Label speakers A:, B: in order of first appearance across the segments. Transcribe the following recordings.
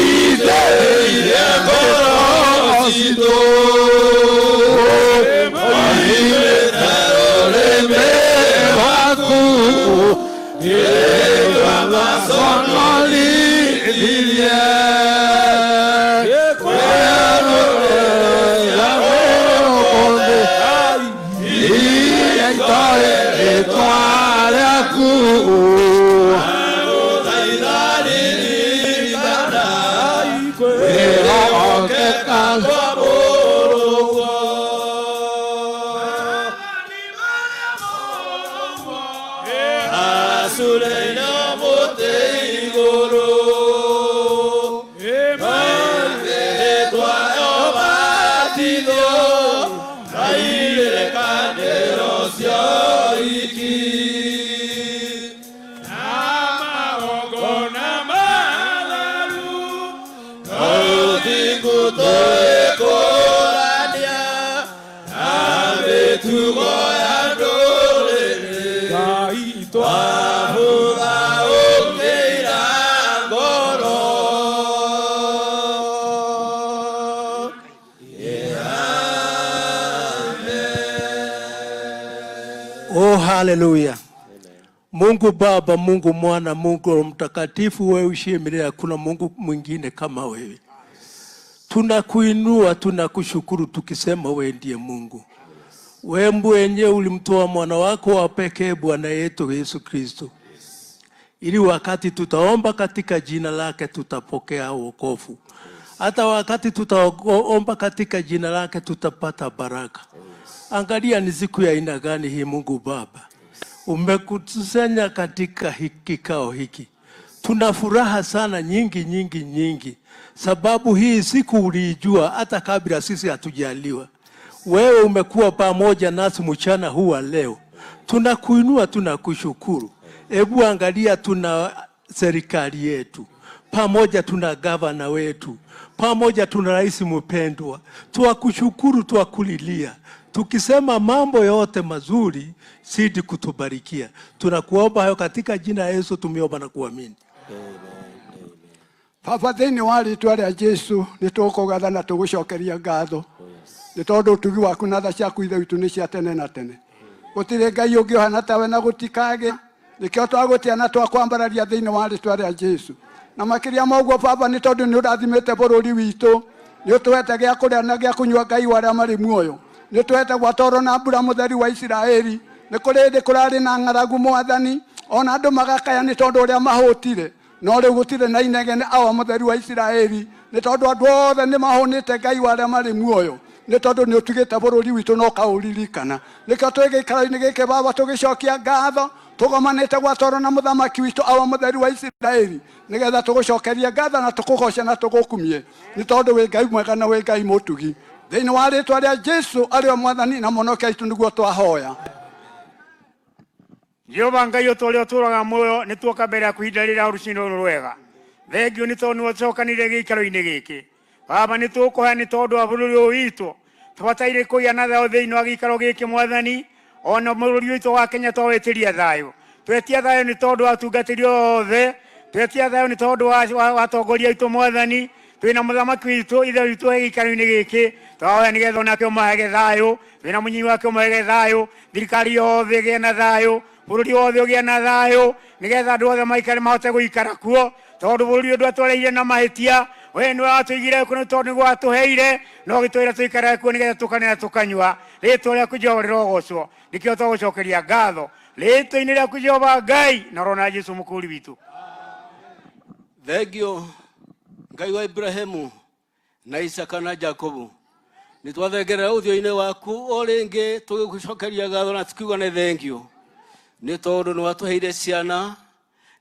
A: Aitĩrĩirie ngoro citũ. Oimĩte rũrĩmĩ rwaku, ngĩigua maconorithirie. Kwĩrũrĩra gũkũ thĩ, iria itoĩ rĩtwa rĩaku. Kwĩhokeka kwa mũrũguo. Acurerio mũtĩ igũrũ. Rĩtwa ũbatithio na irĩkanĩro cioiki. Na magongona matheru, no ũthingu tũĩkũrania na mĩtugo ya ndũrĩrĩ. Ngai twabutha ũkĩira ngoro.
B: Oh, haleluya! Mungu Baba, Mungu Mwana, Mungu Roho Mtakatifu, wewe uishie milele, hakuna Mungu mwingine kama wewe. Tunakuinua, tunakushukuru tukisema wewe ndiye Mungu. Wewe mwenyewe ulimtoa mwana wako wa pekee Bwana yetu Yesu Kristo, ili wakati tutaomba katika jina lake tutapokea wokovu. Hata wakati tutaomba katika jina lake tutapata baraka. Angalia ni siku ya aina gani hii, Mungu Baba umekutusanya katika kikao hiki. Tuna furaha sana nyingi nyingi nyingi, sababu hii siku uliijua hata kabla sisi hatujaliwa. Wewe umekuwa pamoja nasi mchana huu wa leo, tunakuinua, tunakushukuru. Hebu angalia, tuna serikali yetu pamoja, tuna gavana wetu pamoja, tuna rais mpendwa. Twakushukuru, twakulilia tukisema mambo yote mazuri, zidi kutubarikia. Tunakuomba hayo katika jina la Yesu tumeomba na kuamini.
C: Baba thĩinĩ wa rĩtwa rĩa Jesu nĩ tũkũgatha na tũgũcokeria ngatho nĩ tondũ ũtugi waku na tha ciaku ithe witũ nĩ cia tene na tene. Gũtirĩ Ngai ũngĩ ũhana tawe na gũtikagĩa. Nĩkĩo twagũtĩa na twakwambararia thĩinĩ wa rĩtwa rĩa Jesu. Na makĩria ma ũguo Baba nĩ tondũ nĩ ũrathimĩte bũrũri witũ, nĩ ũtũhete gĩa kũrĩa na gĩa kũnyua Ngai wa arĩa marĩ muoyo. Nĩ ũtũhete gwa toro na mbura mũtheri wa Isiraeli. Nĩ kũrĩ hĩndĩ kũrarĩ na ng'aragu Mwathani, ona andũ magakaya nĩ tondũ ũrĩa mahũtire. No rĩu gũtirĩ na inegene awa mũtheri wa Isiraeli, nĩ tondũ andũ othe nĩ mahũnĩte Ngai wa arĩa marĩ muoyo, nĩ tondũ nĩ ũtugĩte bũrũri witũ na ũkaũririkana. Nĩkĩo twĩ gĩikaro-inĩ gĩkĩ Baba tũgĩcokia ngatho, tũgomanĩte gwa toro na mũthamaki witũ awa mũtheri wa Isiraeli, nĩgetha tũgũcokerie ngatho na tũkũgoce na tũgũkumie, nĩ tondũ wĩ Ngai mwega na wĩ Ngai mũtugi. Thĩinĩ wa rĩtwa rĩa Jesu arĩ we Mwathani na Mũhonokia witũ nĩguo twahoya.
D: Jehova Ngai ũtũ ũrĩa ũtũũraga muoyo nĩ tuoka mbere yaku ihinda rĩrĩa rũcinĩ rũrũ rwega. Thengiũ nĩ tondũ nĩ wacokanire gĩikaro-inĩ gĩkĩ. Baba nĩ tũkũhoya nĩ tondũ wa bũrũri ũyũ witũ. Tũbataire kũgĩa na thayũ thĩinĩ wa gĩikaro gĩkĩ Mwathani, ona bũrũri witũ wa Kenya twawĩtĩria thayũ. Twetia thayũ nĩ tondũ wa atungatĩri othe, twetia thayũ nĩ tondũ wa atongoria aitũ Mwathani, twĩna mũthamaki witũ ithe witũ e gĩikaro-inĩ gĩkĩ, twahoya nĩgetha onake ũmahege thayũ, twĩna mũnyinyi wake ũmahege thayũ, thirikari yothe ĩgĩe na thayũ, bũrũri wothe ũgĩe na thayũ, nĩgetha andũ othe maikare mahote gũikara kuo, tondũ bũrũri ũyũ ndwatwereire na mahĩtia, we nĩwe watũigire kuo nĩ tondũ nĩguo watũheire, na ũgĩtwĩra tũikare kuo nĩgetha tũkarĩa na tũkanyua. Rĩtwa rĩaku Jehova rĩrogocwo, nĩkĩo twagũcokeria ngatho rĩtwa-inĩ rĩaku Jehova Ngai na rona Jesu mũkũũri witũ.
E: Thengio Ngai wa Ibrahimu na Isaka na Jakubu, nĩ twathengerera ũthiũ-inĩ waku o rĩngĩ tũgĩgũcokeria ngatho na tukiuga nĩ thengio nĩ tondũ nĩ watũheire ciana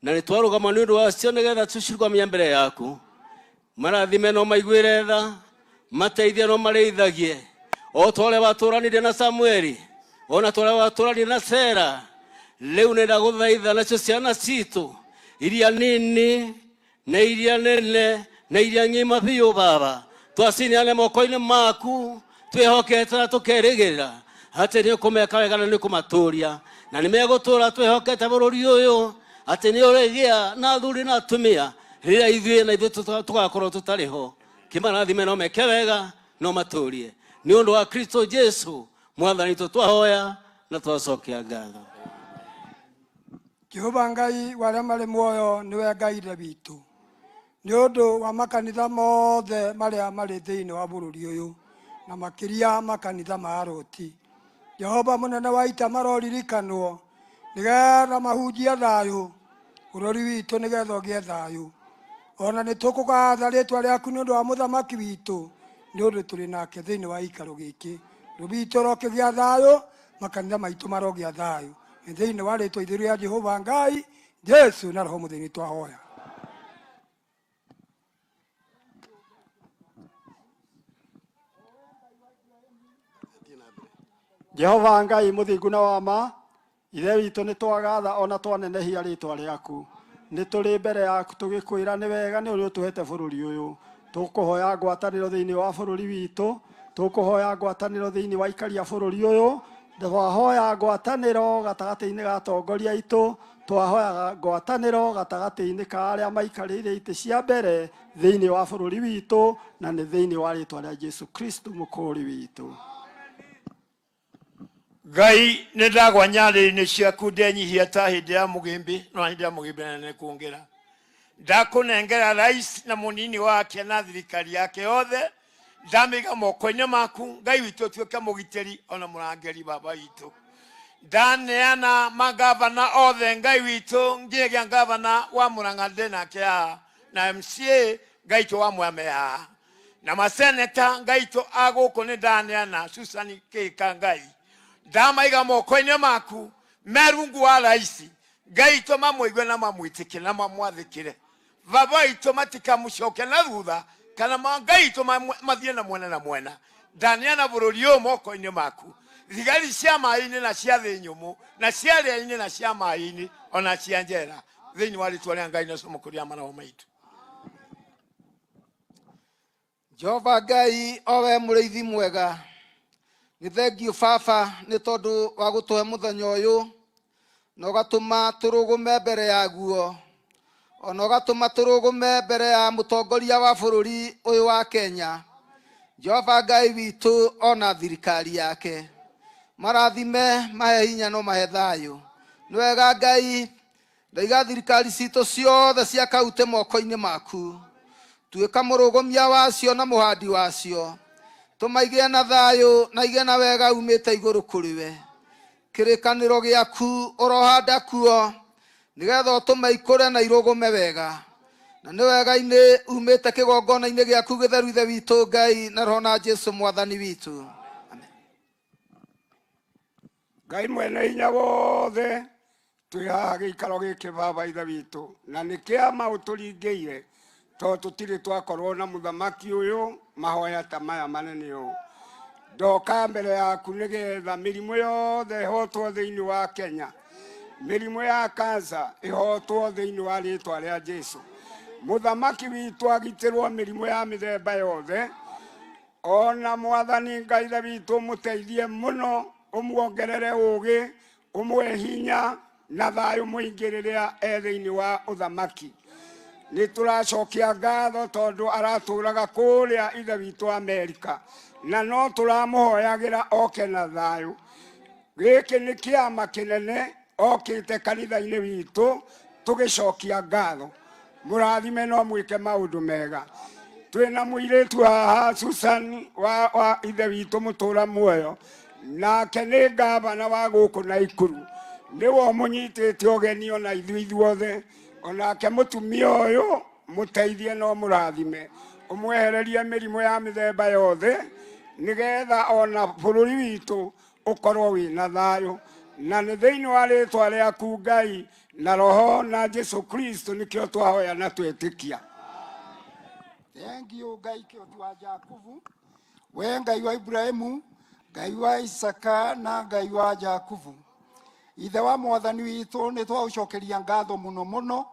E: na nĩ twarũgama nĩ ũndũ wacio nĩgetha tũcirũgamia mbere yaku. Marathime no maiguĩre tha, mateithie no marĩithagie o ta ũrĩa watũranire na Samueli, ona ta ũrĩa watũranire na Sera. Rĩu nĩ ndagũthaitha nacio ciana citũ iria nini na iria nene na iria ng'ima biũ Baba, twacineane moko-inĩ maku twĩhokete na tũkerĩgĩrĩra atĩ nĩ ũkũmeka wega na nĩ ũkũmatũria na nĩ megũtũra twĩhokete bũrũri ũyũ atĩ nĩ ũrĩgĩa na athuri na atumia. Rĩrĩa ithuĩ na ithuĩ tũgakorwo tũtarĩ ho, kĩmarathime no meke wega no matũrie. Nĩ ũndũ wa Kristo Jesu mwathani witũ twahoya na twacokia ngatho.
C: Jehova Ngai wa arĩa marĩ muoyo nĩwe Ngai ithe witũ, nĩ ũndũ wa makanitha mothe marĩa marĩ thĩinĩ wa bũrũri ũyũ, na makĩria makanitha ma Aroti. Jehova mũnene wa ita maroririkanwo nĩgetha mahunjie thayũ bũrũri witũ, nĩgetha ũgĩe thayũ. Ona nĩ tũkũgatha rĩtwa rĩaku nĩ ũndũ wa mũthamaki witũ, nĩ ũndũ tũrĩ nake thĩinĩ wa gĩikaro gĩkĩ. Rũbitũ rokĩgĩa thayũ, makanitha maitũ marogĩa thayũ. Nĩ thĩinĩ wa rĩtwa itheru rĩa Jehova Ngai, Jesu na Roho Mũtheru twahoya.
F: Jehova Ngai mũthingu na wa ma, ithe witũ nĩ twagatha ona twanenehia rĩtwa rĩaku. Nĩ tũrĩ mbere yaku tũgĩkwĩra nĩ wega nĩ ũrĩa ũtũhete bũrũri ũyũ. Tũkũhoya ngwatanĩro thĩinĩ wa bũrũri witũ, tũkũhoya ngwatanĩro thĩinĩ wa aikari a bũrũri ũyũ, twahoya ngwatanĩro gatagatĩ-inĩ ga atongoria aitũ, twahoya ngwatanĩro gatagatĩ-inĩ ka arĩa maikarĩire itĩ cia mbere thĩinĩ wa bũrũri witũ, na nĩ thĩinĩ wa rĩtwa rĩa Jesu Kristo mũkũũri witũ.
D: Ngai nĩ ndagwa nyarĩrĩ-inĩ ciaku, ndenyihia ta hĩndĩ ya mũgĩmbĩ, no hĩndĩ ya mũgĩmbĩ na nĩ kuongera. Ndakũnengera rais na mũnini wake na thirikari yake yothe, ndamĩiga moko-inĩ maku. Ngai witũ, ũtuĩke mũgitĩri ona mũrangĩri baba witũ. Ndaneana magavana othe, Ngai witũ, nginyagia gavana wa Murang'a ndĩ nake haha, na MCA Ngai witũ wa Mwea haha, na maseneta Ngai witũ a gũkũ nĩ ndaneana Susan Kĩka. Ngai, ndamaiga moko-inĩ maku me rungu wa raisi. Ngai witũ, mamũigue na mamwĩtĩkĩre na mamwathĩkĩre baba witũ, matikamucoke na thutha kana Ngai witũ mathiĩ na mwena na mwena. Ndaneana bũrũri ũyũ moko-inĩ maku, thigari cia maĩ-inĩ na cia thĩ nyũmũ na cia rĩera-inĩ na cia maĩ-inĩ ona cia njera, thĩinĩ wa rĩtwa rĩa Ngai na cũmũkũria maroho maitũ.
G: Jehova Ngai owe mũrĩithi mwega, nĩ thengiũ baba nĩ tondũ wa gũtũhe mũthenya ũyũ na ũgatũma tũrũgũme mbere yaguo, ona ũgatũma tũrũgũme mbere ya mũtongoria wa bũrũri ũyũ wa Kenya. Jehova Ngai witũ ona thirikari yake, marathime, mahe hinya no mahe thayũ. Nĩ wega Ngai, ndaiga thirikari citũ ciothe cia kaunti moko-inĩ maku, tuĩka mũrũgũmia wacio na mũhandi wacio, tũma igĩe na thayũ na igĩe na wega umĩte igũrũ kũrĩ we. Kĩrĩkanĩro gĩaku ũrohanda kuo nĩgetha ũtũme ikũre na irũgũme wega, na nĩ wega-inĩ umĩte kĩgongona-inĩ gĩaku gĩtheru, ithe witũ Ngai na Roho na Jesu mwathani witũ.
H: Ngai mwene hinya wothe, twĩ haha gĩikaro gĩkĩ baba ithe witũ, na nĩ kĩama ũtũringĩire, tondũ tũtirĩ twakorwo na mũthamaki ũyũ mahoya ta maya manene ũũ. Ndoka mbere yaku nĩgetha mĩrimũ yothe ĩhotwo thĩinĩ wa Kenya, mĩrimũ ya kansa ĩhotwo thĩinĩ wa rĩtwa rĩa Jesu. Mũthamaki witũ agitĩrwo mĩrimũ ya mĩthemba yothe, ona mwathani Ngai ithe witũ ũmũteithie mũno, ũmuongerere ũgĩ, ũmũhe hinya na thayũ mũingĩ rĩrĩa e thĩinĩ wa ũthamaki. Nĩ tũracokia ngatho tondũ aratũraga kũrĩa ithe witũ Amerika, na no tũramũhoyagĩra oke na thayũ. Gĩkĩ nĩ kĩama kĩnene okĩte kanitha-inĩ witũ, tũgĩcokia ngatho. Mũrathime no mwĩke maũndũ mega. Twĩna mũirĩtu haha Susan wa ithe witũ mũtũra muoyo, nake nĩ ngavana wa gũkũ Naikuru, nĩwe ũmũnyitĩte ũgeni ona ithuĩ ithuothe. Onake mũtumia ũyũ mũteithie no mũrathime, ũmwehererie mĩrimũ ya mĩthemba yothe, nĩgetha ona bũrũri witũ ũkorwo wĩna thayũ. Na nĩ thĩinĩ wa rĩtwa rĩaku Ngai na Roho na Jesu Kristo nĩkĩo twahoya na twetĩkia.
I: Thank you Ngai kĩhoti wa Jakubu, we Ngai wa Ibrahimu, Ngai wa Isaka na Ngai wa Jakubu, ithe wa mwathani witũ, nĩ twaũcokeria ngatho mũno mũno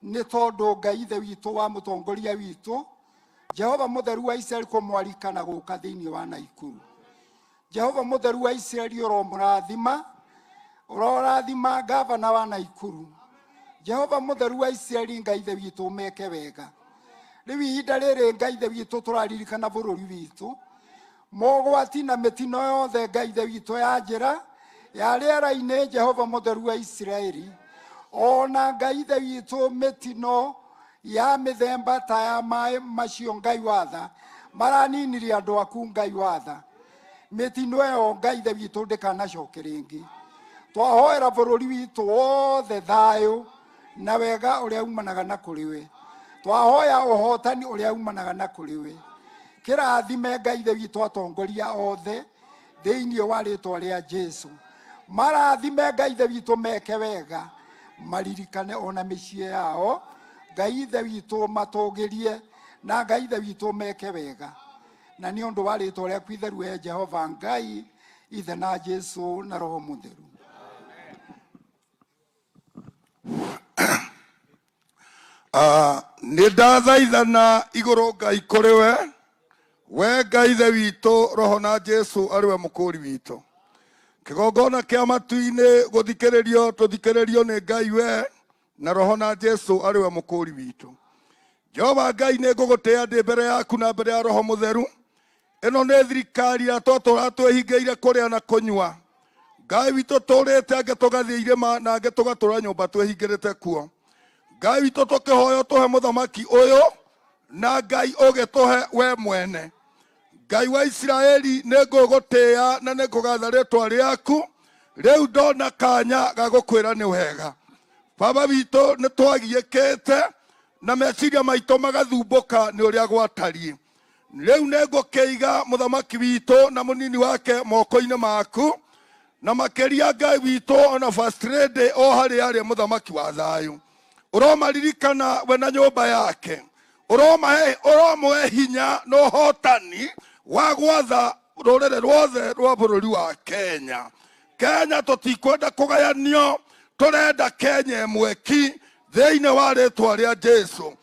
I: nĩ tondũ Ngai ithe witũ wa mũtongoria witũ Jehova mũtheru wa Isiraeli kũmwarika na gũka thĩinĩ wa Naikuru. Jehova mũtheru wa Isiraeli ũromũrathima, ũrorathima gavana wa Naikuru. Jehova mũtheru wa Isiraeli, Ngai Ithe witũ, meke wega. Rĩu ihinda rĩrĩ, Ngai Ithe witũ, tũraririkana bũrũri witũ, mogwati na mĩtino yothe, Ngai Ithe witũ, ya njĩra ya rĩera-inĩ, Jehova mũtheru wa Isiraeli, ona Ngai Ithe witũ, mĩtino ya mĩthemba ta ya maĩ macio, Ngai watha maraninirie andũ aku, Ngai watha mĩtino ĩyo, Ngai Ithe witũ, ndĩkanacoke rĩngĩ. Twahoera bũrũri witũ wothe thayũ na wega ũrĩa umanaga na kũrĩ we. Twahoya ũhotani ũrĩa umanaga na kũrĩ we. Kĩrathime, Ngai Ithe witũ, atongoria othe thĩinĩ wa rĩtwa rĩa Jesu. Marathime, Ngai Ithe witũ, meke wega, maririkane ona mĩciĩ yao, Ngai Ithe witũ, matũgĩrie na Ngai Ithe witũ meke wega, na nĩ ũndũ wa rĩtwa rĩaku itheru, we Jehova Ngai Ithe na Jesu na Roho Mũtheru.
A: Nĩ ndathaithana igũrũ Ngai kũrĩ we, we Ngai Ithe witũ, Roho na Jesu arĩ we mũkũri witũ. Kĩgongona kĩa matu-inĩ gũthikĩrĩrio tũthikĩrĩrio nĩ Ngai we na Roho na Jesu arĩ we mũkũri witũ. Jehova Ngai, nĩ ngũgũtĩĩa ndĩ mbere yaku na mbere ya Roho Mũtheru. Ĩno nĩ thirikari ya twatũra twĩhingĩire kũrĩa na kũnyua. Ngai witũ, tũrĩte angĩ tũgathiĩ irĩma na angĩ tũgatũra nyũmba twĩhingĩrĩte kuo. Ngai witũ, tũkĩhoya ũtũhe mũthamaki ũyũ na Ngai ũgĩtũhe we mwene. Ngai wa Isiraeli, nĩ ngũgũtĩĩa na nĩ ngũgatha rĩtwa rĩaku. Rĩu ndona kanya ga gũkwĩra nĩ wega. Baba witũ, nĩ twagiĩkĩte na meciria maitũ magathumbũka nĩ ũrĩa gwatariĩ. Rĩu nĩ ngũkĩiga mũthamaki witũ na mũnini wake moko-inĩ maku, na makĩria, Ngai witũ, ona First Lady o harĩa arĩ, mũthamaki wa thayũ. Ũromaririkana we na nyũmba yake, ũromahe, ũromũhe hinya na ũhotani wa gwatha rũrĩrĩ ruothe rwa bũrũri wa Kenya. Kenya tũtikwenda kũgayanio, tũrenda Kenya ĩmwe ki thĩinĩ wa rĩtwa rĩa Jesu.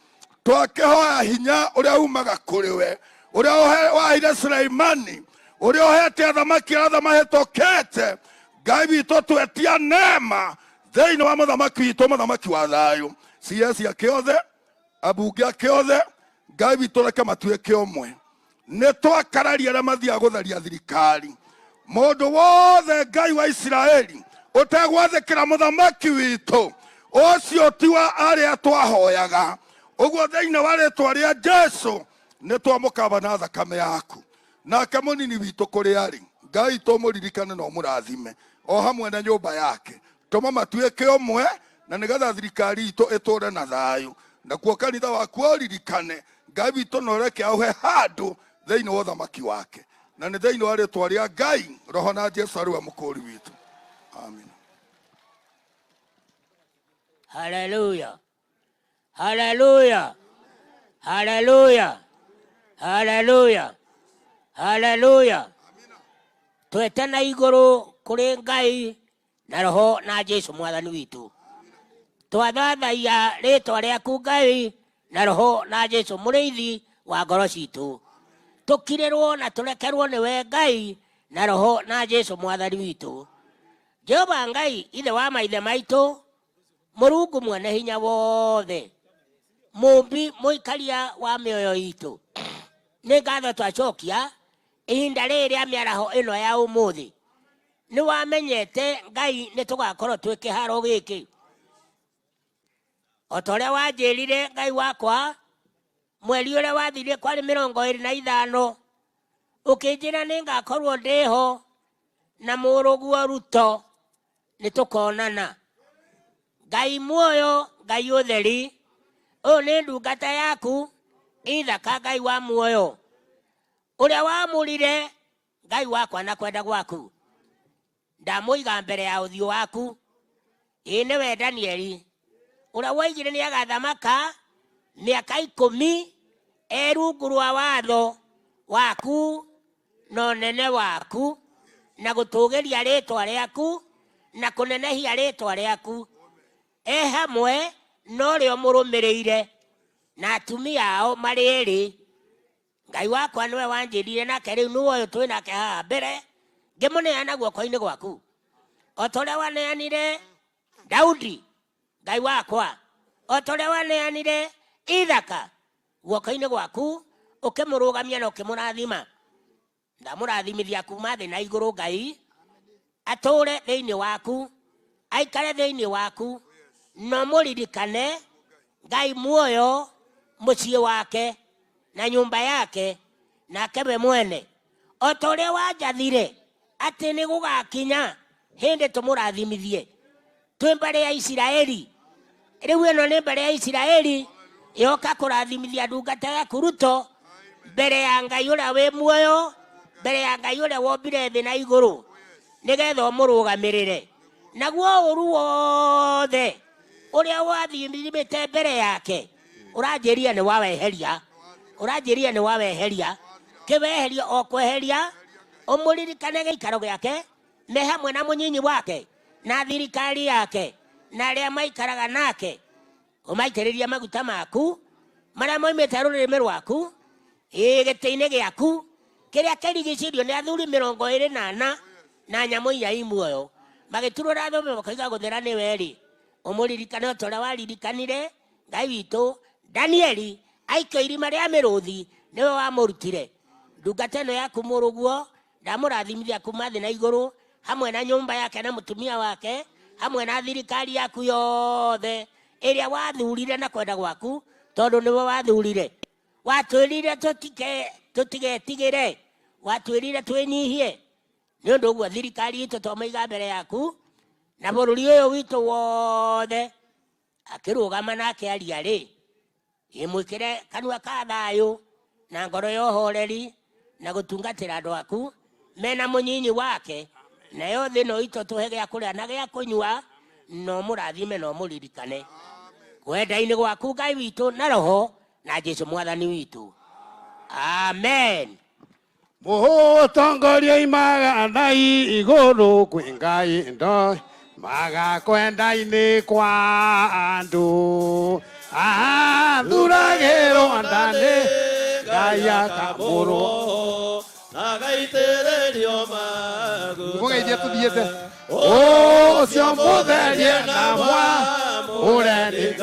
A: Twakĩhoya hinya ũrĩa umaga kũrĩ we, ũrĩa waheire Suleimani, ũrĩa ũhete athamaki arĩa mahĩtũkĩte. Ngai witũ, twetia neema thĩinĩ wa mũthamaki witũ, mũthamaki wa thayũ, CS ake othe, ambunge ake othe. Ngai witũ, reke matuĩke ũmwe. Nĩ twakararia arĩa mathiaga gũtharia thirikari. Mũndũ wothe, Ngai wa Isiraeli, ũtegwathĩkĩra mũthamaki witũ, ũcio ti wa arĩa twahoyaga. Ũguo thĩinĩ wa rĩtwa rĩa Jesu nĩ twamũkaba na thakame yaku. Nake mũnini witũ kũrĩa arĩ, Ngai, tũmũririkane na ũmũrathime o hamwe na nyũmba yake. Tũma matuĩke ũmwe na nĩgetha thirikari itũ ĩtũre na thayũ. Nakuo kanitha waku ũririkane, Ngai witũ, na ũreke auhe handũ thĩinĩ wa ũthamaki wake, na nĩ thĩinĩ wa rĩtwa rĩa Ngai, Roho na Jesu arĩ we mũkũri witũ. Amen.
J: Haleluya. Haleluya. Haleluya. Haleluya. Haleluya. Twete na igũrũ kũrĩ Ngai na Roho na Jesu mwathani witũ. Twathathaiya rĩtwa rĩaku, Ngai na Roho na Jesu mũrĩithi wa ngoro citũ. Tũkirĩrwo na tũrekerwo nĩwe, Ngai na Roho na Jesu mwathani witũ. Jehova Ngai, ithe wa maithe maitũ, Mũrungu mwene hinya wothe, mũmbi mũikaria wa mĩoyo itũ, nĩ ngatho twacokia ihinda rĩrĩ rĩa mĩaraho ĩno ya ũmũthĩ. Nĩ wamenyete, Ngai, nĩ tũgakorwo twĩ kĩharo gĩkĩ o ta ũrĩa wanjĩrire, Ngai wakwa, mweri ũrĩa wathire kwarĩ 25, ũkĩnjĩra nĩ ngakorwo ndĩho na mũrũguo Ruto, nĩ tũkonana. Ngai muoyo, Ngai ũtheri, ũyũ nĩ ndungata yaku ithaka, Ngai wa muoyo, ũrĩa wamũrire, Ngai wakwa, na kwenda gwaku. Ndamũiga mbere ya ũthiũ waku. Ĩĩ nĩwe Danieli ũrĩa woigire nĩ agathamaka mĩaka 10 e rungu rwa watho waku na ũnene waku, na gũtũgĩria rĩtwa rĩaku na kũnenehia rĩtwa rĩaku, e hamwe na ũrĩa ũmũrũmĩrĩire na atumia ao marĩ erĩ. Ngai wakwa, nĩwe wanjĩrire, nake rĩu nĩwe ũyũ twĩ nake haha mbere, ngĩmũneana guoko-inĩ gwaku o ta ũrĩa waneanire Daudi. Ngai wakwa o ta ũrĩa waneanire Ithaka guoko-inĩ gwaku ũkĩmũrũgamia na ũkĩmũrathima ndamũrathimithia kuma thĩ na igũrũ Ngai atũre thĩinĩ waku aikare thĩinĩ waku no mũririkane Ngai muoyo mũciĩ wake na nyũmba yake nake we mwene o ta ũrĩa wanjathire atĩ nĩ gũgakinya hĩndĩ tũmũrathimithie twĩ mbarĩ ya Isiraeli rĩu ĩno nĩ mbarĩ ya Isiraeli yoka kũrathimithia ndungata yaku Ruto mbere ya Ngai ũrĩa wĩ muoyo mbere ya Ngai ũrĩa wombire thĩ na igũrũ nĩgetha ũmũrũgamĩrĩre naguo ũru wothe ũrĩa wathimĩte mbere yake ũranjĩria nĩ waweheria ũranjĩria nĩ waweheria kĩweheria o kweheria ũmũririkane gĩikaro gĩake me hamwe na mũnyinyi wake na thirikari yake na arĩa maikaraga nake ũmaitĩrĩrie maguta maku marĩa moimĩte rũrĩmĩ rwaku ĩ gĩtĩ-inĩ gĩaku kĩrĩa kĩrigicĩirio nĩ athuri 24 na nyamũ iria i muoyo magĩturũra thũmbĩ makoiga gũthera nĩ werĩ ũmũririkane o ta ũrĩa waririkanire Ngai witũ Danieli aikio irima rĩa mĩrũthi nĩwe wamũrutire ndungata ĩno yaku mũrũguo ndamũrathimithia kuma thĩ na igũrũ hamwe na nyũmba yake na mũtumia wake hamwe na thirikari yaku yothe ĩrĩa wathurire na kwenda gwaku tondũ nĩwe wathurire watwĩrire tũtigetigĩre watwĩrire twĩnyihie nĩ ũndũ ũguo thirikari itũ twamĩiga mbere yaku na bũrũri ũyũ witũ wothe akĩrũgama na akĩaria rĩ ĩmwĩkĩre kanua ka thayũ na ngoro ya ũhoreri na gũtungatĩra andũ aku mena mũnyinyi wake nayo thĩ no itũ tũhe gĩa kũrĩa na gĩa kũnyua no mũrathime no mũririkane kwenda-inĩ gwaku Ngai witũ na roho na Jesu mwathani witũ amen.
K: Mũtongoria imaga na igũrũ kwĩ Ngai ndo magakwenda-inĩ kwa andũ athuragĩrwo ndani Ngai akamũrwo
L: agaitĩrĩrio maguta
K: mũgeithie tũthiĩte ũcio mũtherie na mwamũre nĩ